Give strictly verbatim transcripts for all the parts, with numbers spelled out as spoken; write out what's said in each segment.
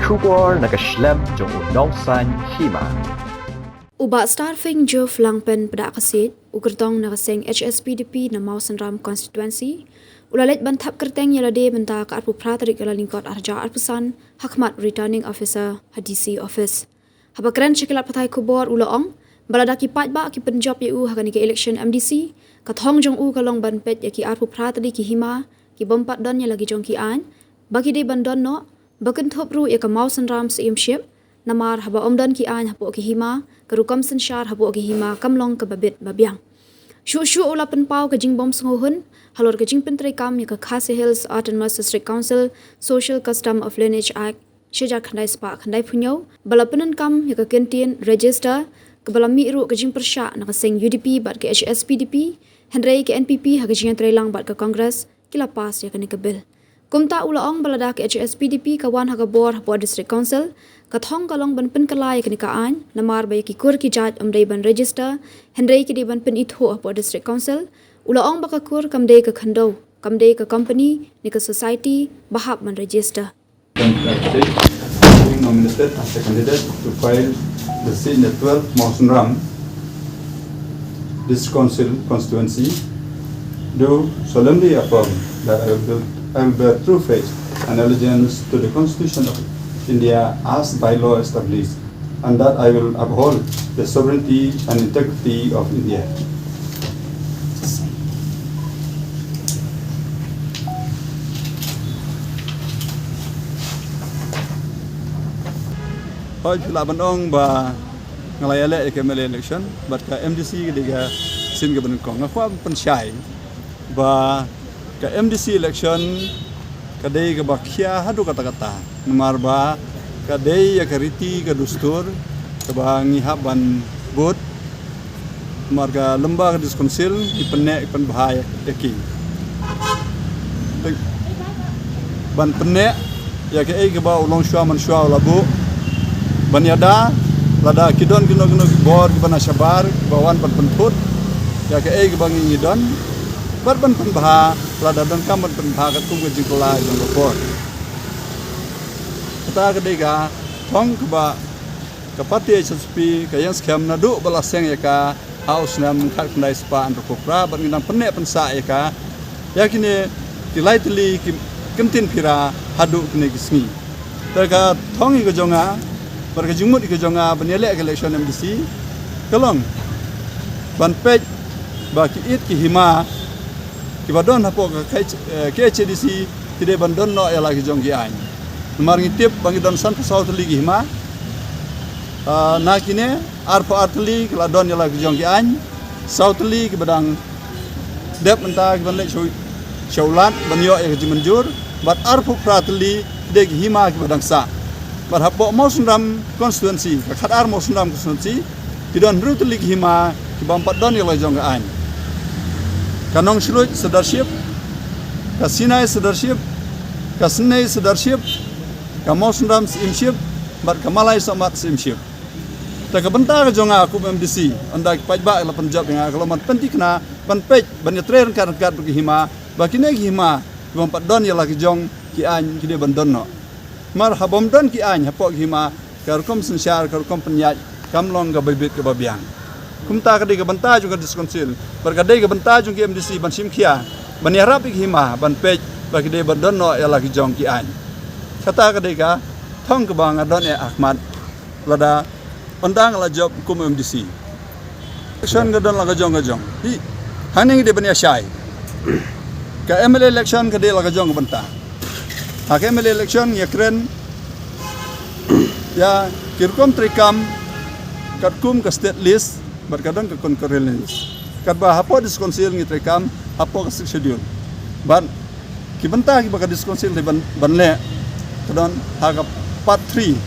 Khubor na ka shlem jong u nongsan hima. U Bah Starfing Juf Langpen Pdakasiej, u kyrtong na ka seng H S P D P na Mawsynram Constituency, u la leit ban thap kyrteng ïa lade mynta ka arphew phra tarik Kyllalyngkot arhajar arphew san, ha khmat Returning Officer ha D C Office. Haba kren sha ki lad pathai khubor u la ong, ba lada ki paidbah ki pynjop ïa u ha kane ka election M D C, ka thong jong u ka long ban peit ïa ki arphew phra tylli ki hima, ki bym pat don ïa la ki jong ki aiñ, ba ki dei ban don noh, ba kynthup ruh ïa ka Mawsynram Syiemship, namar haba ym don ki aiñ hapoh ki hima, ka rukom synshar hapoh ki hima kam long kaba bit ba biang. Shuh shuh u la pynpaw ka jingbym sngewhun halor ka jingpyntreikam ïa ka Khasi Hills Autonomous District Council Social Custom of Lineage Act shihajar khyndai spah khyndai phew hynñiew, ba la pyndonkam ïa ka kyntien register, kaba la mih ruh ka jingpyrshah na ka seng U D P bad ka H S P D P, hynrei ka N P P ha ka jingïatreilang bad ka Congress ki la pass ïa kane ka bill. Kumta u la ong ba lada ka H S P D P ka wan ha ka bor hapoh District Council, ka thong ka long ban pynkylla ïa kane ka aiñ, namar ba ïa ki kur ki jait ym dei ban register, hynrei ki dei ban pynithuh hapoh District Council. U la ong ba ka kur kam dei ka khyndew, kam dei ka company ne ka society ba hap ban register. Being nominated as a candidate to fill the seat in the twelfth Mawsynram District Council constituency, do solemnly affirm that I will, I will bear true faith and allegiance to the Constitution of India as by law established, and that I will uphold the sovereignty and integrity of India. Hooid, phi lah ban ong ba nga la ïaleh ïa ka M L A election bad ka M D C ka dei ka sien kaba nyngkong. Nga kwah ban pynshai ba ka M D C election ka dei kaba khia haduh katta katta, namar ba ka dei ïa ka riti ka dustur kaba ngi hap ban bud. Namar ka lyngba ka District Council ngi pynneh ngi pynbha ïa ki. Ban pynneh ïa kaei kaba u longshuwa manshuwa u la buh, ban ïada lada ki don kino kino ki bor kiba na shabar kiba wan ban pynthut ïa kaei kaba ngi ngi don, bad ban pynbha lada donkam ban pynbha katkum ka jingkylla jong ka bor. Kata ka dei ka thong kaba ka party H S P ka ïeng skhem naduh ba la seng ïa ka ha u snem khatkhyndai spah hynriewphew phra bad ngi dang pynneh pynsah ïa ka, ïa kine ki lai tylli ki kyntien phira haduh kine ki sngi. Te ka thong ïa ka jong nga bad ka jingmut ïa ka jong nga ban ïaleh ka election M D C ka long ban peit ba ki ïit ki hima kiba don hapoh ka K H, eh, K H A D C ki dei ban don noh ïa la ki jong ki aiñ. Namar ngi tip ba ngi don sanphew saw tylli ki hima. Ah, na kine arphew ar tylli ki la don ïa la ki jong ki aiñ, saw tylli kiba dang dep mynta kiban leit sha u, sha u Lat ban ïoh ïa ka jingmynjur, bad arphew phra tylli ki dei ki hima kiba dang sah. Bad hapoh Mawsynram constituency, ka khatar Mawsynram constituency, ki don hynriew tylli ki hima ki bym pat don ïa la jong ka aiñ. Ka Nongshluit Sirdarship, ka Sinai Sirdarship, ka Synei Sirdarship, ka Mawsynram Syiemship, bad ka Malai Sohmat Syiemship. Te ka bynta ka jong nga kum M D C, ynda ki paidbah la pynjop ïa nga, ka long ban pynthikna, ban peit, ban ïatrei ryngkat ryngkat bad ki hima, ba kine ki hima ki bym pat don ïa la ki jong ki aiñ ki dei ban don noh. Namar haba ym don ki aiñ hapoh ki hima, ka rukom synshar, ka rukom pynïaid kam long kaba bit kaba biang. Kumta ka dei ka bynta jong ka District Council bad ka dei ka bynta jong ki M D C ban shim khia, ban ïarap ïa ki hima, ban peit ba ki dei ban don noh ïa la ki jong ki aiñ. Kata ka dei ka thong kaba nga don eh ha khmat lada ynda nga la jop kum M D C. Election ka don la ka jong ka jong. Hi, hangne ngi dei ban ïa shai. Ka M L A election ka dei la ka jong ka bynta. Ha ka M L A election ngi ïa kren ïa ki rukom treikam katkum ka state list bad ka don ka concurrent list. Katba hapoh District Council ngi treikam hapoh ka Sixth Schedule. Bad ki bynta kiba ka District Council dei ban, ban leh ka don ha ka part three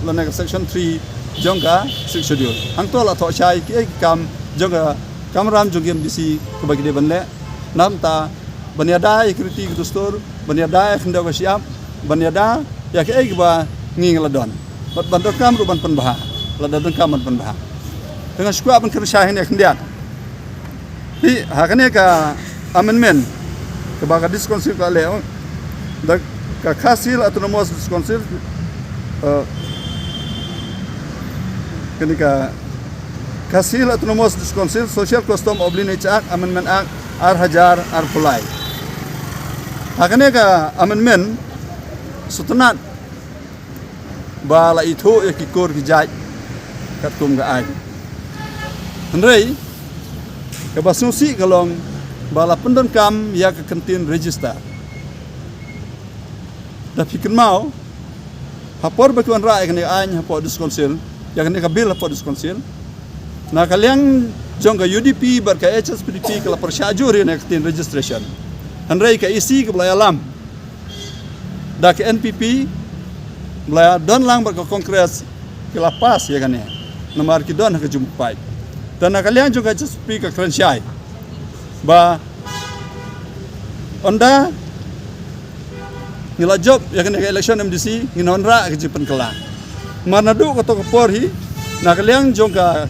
lane ka section three jong ka Sixth Schedule. Hangto la thoh shai kiei ki kam jong ka kamram jong ki M D C kiba ki dei ban leh. Namar ta ban ïada ïa ki riti ki dustur, ban ïada ïa ka khyndew ka shyiap, ban ïada ïa kaei kaba ngi ngi la don. Bad ban donkam ruh ban pynbha, lada donkam ban pynbha. Te nga sngewkwah ban kren shai hangne khyndiat. Hi, ha kane ka amendment kaba ka District Council ka leh, da ka Khasi Hills Autonomous District Council Uh, kane ka Khasi Hills Autonomous District Council Social Custom of Lineage Act, Amendment Act, ar hajar arphew lai. Ha kane ka amendment, sngewtynnat ba la ithuh ïa ki kur ki jait katkum ka aiñ. Hynrei, kaba sngewsih ka long ba la pyndonkam ïa ka kyntien register. Da phi kynmaw, ha por ba ki wanrah ïa kane ka aiñ hapoh District Council, ïa kane ka bill hapoh District Council, na ka liang jong ka U D P bad ka H S P D P ka la pyrshah jur ïa kane ka kyntien registration. Hynrei ka E C kaba la ïalam da ka N P P, ba la ïadon lang bad ka Congress, ki la pass ïa kane. Namar ki don ha ka jingmut paid. Te na ka liang jong ka H S P ka kren shai ba ynda ngi la jop ïa kane ka election M D C, ngin wanrah ka jingpynkylla. Namar naduh kato ka por hi, na ka liang jong ka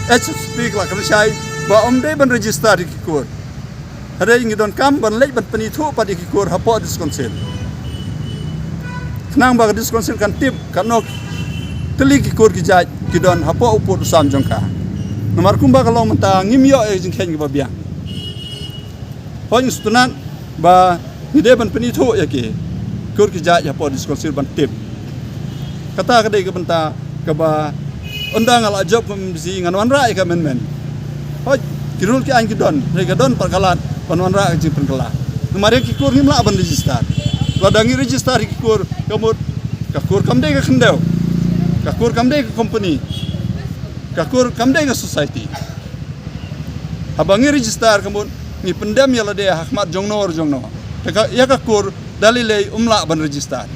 H S P ka la kren shai ba ym dei ban register ïa ki kur. Hynrei ngi donkam ban leit ban pynithuh pat ïa ki kur hapoh District Council, khnang ba ka District Council kan tip katno tylli ki kur ki jait ki don hapoh u pud u sam jong ka. Namar kumba ka long mynta, ngim ïoh ïa ka jingkheiñ kaba biang. Hooid, ngi sngewtynnat ba ngi dei ban pynithuh ïa ki kur ki jait hapoh District Council ban tip. Kata ka dei ka bynta kaba ynda nga la jop kum M D C, ngan wanrah ïa ka amendment. Hooid, ki rule ki aiñ ki don, hynrei ka don pat ka lad ban wanrah ka jingpynkylla. Namar ïa ki kur ngim lah ban register. Lada ngi register ïa ki kur, ka mut ka kur kam dei ka khyndew, ka kur kam dei ka company, ka kur kam dei ka society. Haba ngi register, ka mut ngi pyndem ïa lade ha khmat jongno re jongno. Te ka, ïa ka kur da lei lei ym lah ban register.